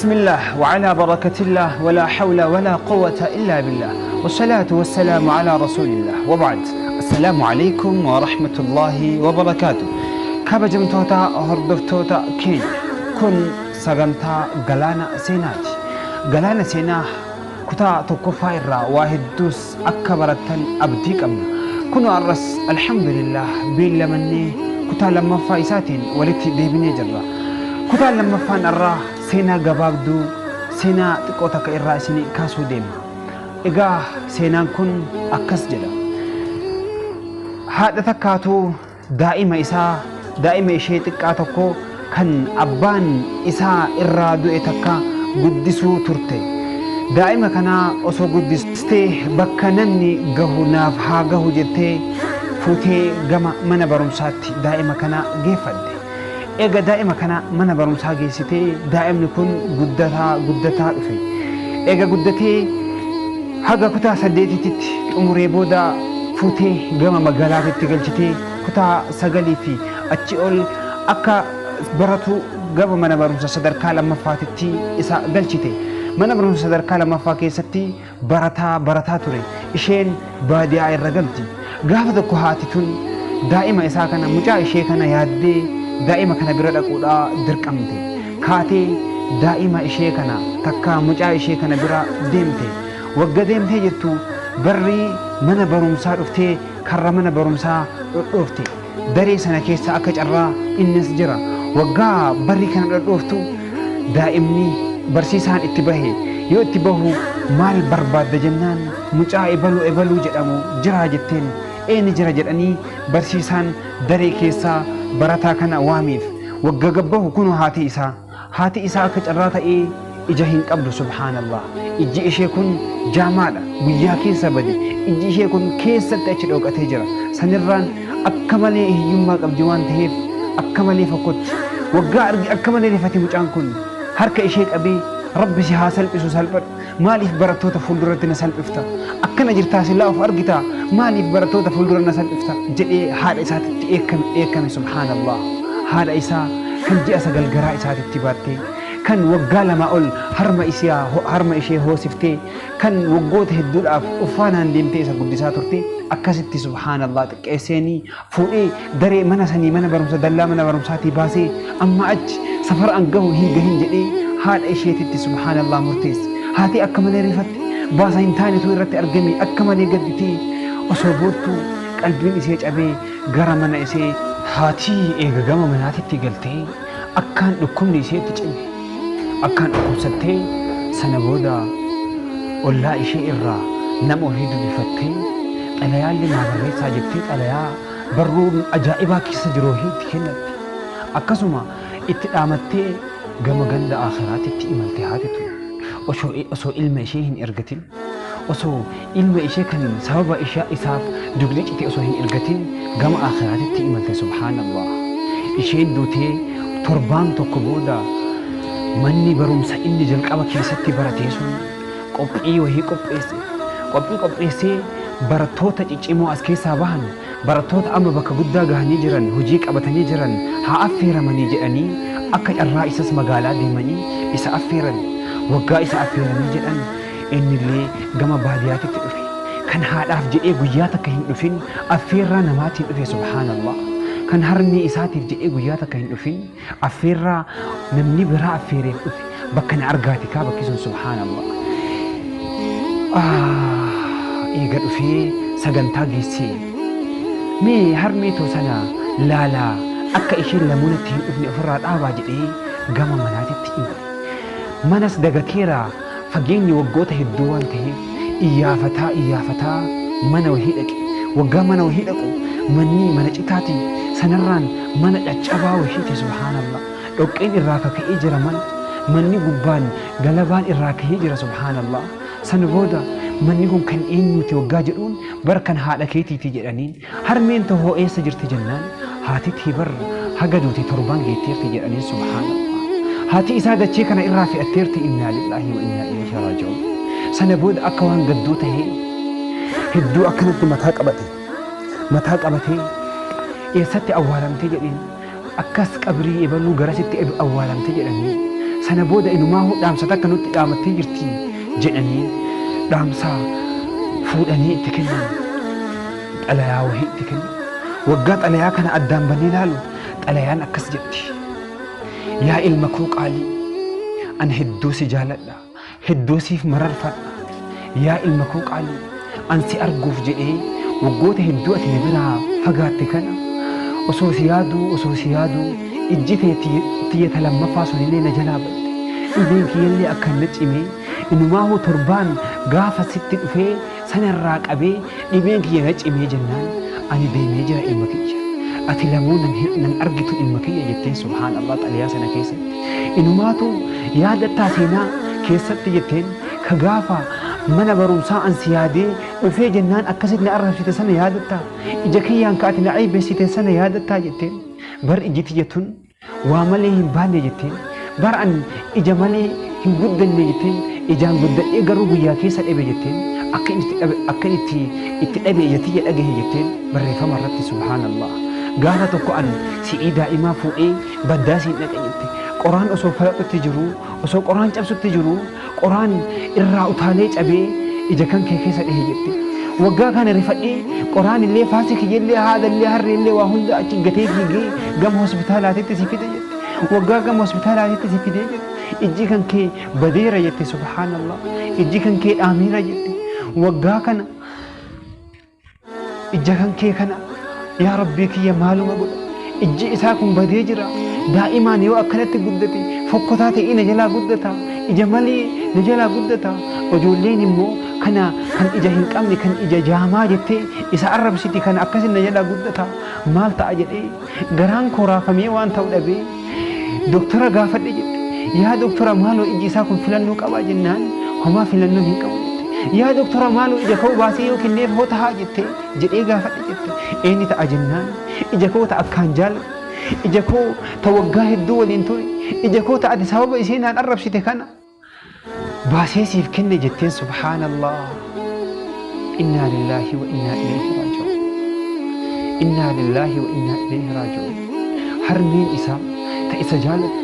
بسم الله وعلى بركة الله ولا حول ولا قوة إلا بالله والصلاة والسلام على رسول الله وبعد السلام عليكم ورحمة الله وبركاته. Kabajamtoota hordoftoota keenya, kun sagantaa Galaana Seenaati. Galaana Seenaa kutaa tokkoffaa irraa waa hedduus akka barattan abdii qabna. Kun har'as alhamdulillah beellamannee kutaa lammaffaa isaatiin walitti deebinee jirra. Kutaa lammaffaan irraa seenaa gabaabduu, seenaa xiqqoo takka irraa isinii kaasuu deema. Egaa seenaan kun akkas jedha. Haadha takkaatu daa'ima isaa, daa'ima ishee xiqqaa tokko kan abbaan isaa irraa du'e takka guddisuu turte. Daa'ima kanaa osoo guddistee bakka namni gahu naaf haa gahu jettee fuutee gama mana barumsaatti daa'ima kana geeffatte. Eega daa'ima kana mana barumsaa geessitee daa'imni kun guddataa guddataa dhufe. Eega guddatee haga kutaa saddeetitti xumuree booda fuutee gama magaalaatitti galchitee kutaa sagalii fi achi ol akka baratu gama mana barumsa sadarkaa lammaffaatitti isa galchite. Mana barumsa sadarkaa lammaffaa keessatti barataa barataa ture. Isheen baadiyaa irra galti. Gaafa tokko haati tun daa'ima isaa kana, mucaa ishee kana yaaddee daa'ima kana bira dhaquudhaa dirqamte. Kaatee daa'ima ishee kana takka mucaa ishee kana bira deemte. Wagga deemtee jirtu barri mana barumsaa dhuftee karra mana barumsaa dhodhoofte. Daree sana keessa akka carraa innis jira. Waggaa barri kana dhodhooftu daa'imni barsiisaan itti bahe. Yoo itti bahu maal barbaadda jennaan, mucaa ebaluu ebaluu jedhamu jira jetteen. Eeni jira jedhanii barsiisaan daree keessaa barataa kana waamiif. Wagga gabbahu kun haati isaa. Haati isaa akka carraa ta'ee ija hin qabdu, subhaanallah. Ijji ishee kun jaamaadha, guyyaa keessa bade. Ijji ishee kun keessatti achi dhoqatee jira. Sanirraan akka malee hiyyummaa qabdi waan ta'eef akka malee fokkotti. Waggaa argi akka malee rifate mucaan kun. Harka ishee qabee, "Rabbi si haa salphisu, salphadhu. Maaliif barattoota fuulduratti na salphifta? Akkana jirtaa, silaa of argitaa? Maaliif barattoota fuuldura na salphifta?" jedhee haadha isaatitti dheekkame dheekkame, subhaanallah. Haadha isaa kan ji'a 9 garaa isaatitti baattee, kan waggaa 2 ol harma ishee hoosiftee, kan waggoota hedduudhaaf uffaanaan deemtee isa guddisaa turte akkasitti subhaanallah xiqqeesseenii fuudhee daree mana sanii, mana barumsa, dallaa mana barumsaatii baasee amma achi safara an gahu hin gahin jedhee haadha isheetitti subhaanallah murteesse. Haati akka malee rifatte, baasa hin taanetu irratti argame, akka malee gadditee osoo boottuu qalbiin ishee cabee gara mana ishee. Haati eega gama manaatitti galtee akkaan dhukkubni isheetti cime, akkaan dhukkubsattee, sana booda ollaa ishee irraa nama wahii dubbifattee xalayaallee naa barreessaa jettee xalayaa barruun ajaa'ibaa keessa jiru wahii itti kennatte. Akkasuma itti dhaamattee gama ganda akhiraatitti imalte haati tun. Osoo ilma ishee hin ergatin, osoo ilma ishee kan sababa isaaf dugdi cite osoo hin ergatin gama akhiraatitti imalte, subhaanallah. Isheen duutee torbaan tokko booda manni barumsa inni jalqaba keessatti baratee sun qophii wahii qopheesse. Qophii qopheessee barattoota ciccimoo as keessaa bahan, barattoota amma bakka guddaa gahanii jiran, hojii qabatanii jiran haa affeeramanii jedhanii akka carraa isas magaalaa deemanii isa affeeran. Waggaa isa affeeranii jedhan innillee gama baadiyaatitti dhufe. Kan haadhaaf jedhee guyyaa takka hin dhufin affeerraa namaatiin dhufe, subhaanallah. Kan harmee isaatiif jedhee guyyaa takka hin dhufin affeerraa namni biraa affeereef dhufe. Bakka na argaati kaa bakki sun, subhaanallah. Eega dhufee sagantaa geessee, "Mee harmee too sana laalaa, akka isheen lamuunatti hin dhufne ofirraa dhaabaa," jedhee gama manaatitti imale. Manas dagateera, fageenyi waggoota hedduu waan ta'eef iyyaafataa iyyaafataa mana wahii dhaqe. Waggaa mana wahii dhaqu manni mana citaati, sanarraan mana caccabaa wahiiti, subhaanallah. Dhoqqeen irraa kaka'ee jira mana. Manni gubbaan galabaan irraa kahee jira, subhaanallah. Sana booda manni kun kan eenyuuti waggaa jedhuun, bar kan haadha keetiiti jedhaniin. Harmeen tahoo eessa jirti jennaan, haati tee bar haga duute torbaan geetteerti jedhaniin, subhaanallah. Haati isaa dachee kana irraa fe'atteerti, innaa lillaahi wa innaa ilayhi raaji'uun. Sana booda akka waan gadduu tahee hedduu akkanatti mataa qabate. Mataa qabatee eessatti awwaalamte jedheen, akkas qabrii ebaluu garasitti awwaalamte jedhanii. Sana booda inumaahuu dhaamsa takka nutti dhaamattee jirti jedhanii dhaamsa fuudhanii itti kennan. Xalayaa wahii itti kennan. Waggaa xalayaa kana addaan bannee ilaalu xalayaan akkas jetti. Yaa ilma koo qaalii, an hedduu si jaaladha, hedduu siif mararfadha. Yaa ilma koo qaalii, an si arguuf jedhee waggoota hedduu ati na biraa fagaatte kana osoo si yaaduu osoo si yaaduu ijji tee tiyya ta lammaffaa sunillee na jalaa badde. Dhibeen kiyyallee akkaan na cimee inumaahuu torbaan gaafa sitti dhufee sanarraa qabee dhibeen kiyya na cimee jennaan ani deemee jira ilma kiyya. Ati lamuu nan argitu ilma kiyya jetteen subhaan Allah xalayaa sana keessatti. Inumaatu yaadattaa seenaa keessatti jetteen ka gaafa mana barumsaa an si yaadee dhufee jennaan akkasitti na arrabsite sana yaadattaa? Ija kiyyaan ka ati na aybessite sana yaadattaa jetteen. Bar ijji tiyya tun waa malee hin baanne jetteen. Bar an ija malee hin guddanne jetteen. Ijaan guddadhee garuu guyyaa keessa dhabe jetteen. Akka inni itti dhabe akka inni itti itti dhabe ija tiyya dhagahe jetteen barreeffama irratti subhaanallah. Gaafa tokko an si'ii daa'imaa fuudhee baddaa siin dhaqe jette. Qoraan osoo falaxutti jiruu osoo qoraan cabsutti jiruu qoraan irraa utaalee cabee ija kan kee keessa dhahe jette. Waggaa kana rifadhee qoraan illee faasii kiyyallee haadallee harreellee waa hunda achi gatee fiigee gama hospitaalaatitti si fide jette. Waggaa gama hospitaalaatitti si fidee jette. Ijji kan kee badeera jette subhaanallah. Ijji kan kee dhaameera jette. Waggaa kana Ija kan kee kana yaa Rabbii kiyya maaluma godha? Ijji isaa kun badee jira. Daa'imaan yoo akkanatti guddate fokkotaa ta'ee na jalaa guddata. Ija malee na jalaa guddata. Ijoolleen immoo kana kan ija hin qabne kan ija jaamaa jettee isa arrabsiti kana akkasin na jalaa guddata. Maal ta'a jedhee garaan koo raafamee waan ta'u dhabee doktora gaafadhe jette. Yaa doktora maaloo ijji isaa kun filannoo qabaa jennaan homaa filannoo hin qabu jette. Yaa doktora maaloo ija koo baasee yoo kenneef hoo tahaa jette jedhee gaafadhe jette. Eenni ta'a jennaan ija koo ta akkaan jaaladhu ija koo ta waggaa hedduu waliin ture ija koo ta ati sababa ishee naan arrabsite kana baasee siif kenne jetteen subhaanallah. Innaa lillaahi wa innaa ilayhi raaji'uun. Innaa lillaahi wa innaa ilayhi raaji'uun. Harmeen isaa ta isa jaalattu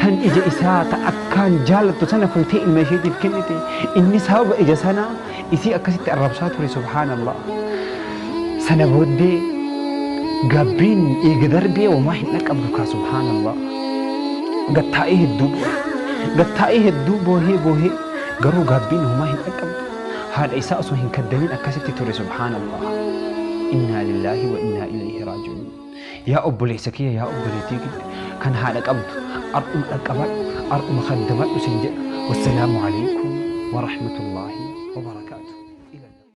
tan ija isaa ta akkaan jaalattu sana fuutee ilma isheetiif kennite inni sababa ija sanaa isii akkasitti arrabsaa ture subhaanallah. Sana booddee gaabbiin eega darbee homaa hin dhaqqabdu kaa subhaanallah. Gattaa'ee hedduu boohe. Gattaa'ee hedduu boohee boohee garuu gaabbiin homaa hin dhaqqabdu. Haadha isaa osoo hin kaddamin akkasitti ture subhaanallah. Innaa lillaahi wa innaa ilayhi raaji'uun. Yaa obboleessa kiyya yaa obboleettii kiyya kan haadha qabdu ardhuma dhaqqabadhu ardhuma kaddamadhu sin jedha. Wassalaamu alaikum wa rahmatullaahi wa barakaatuh.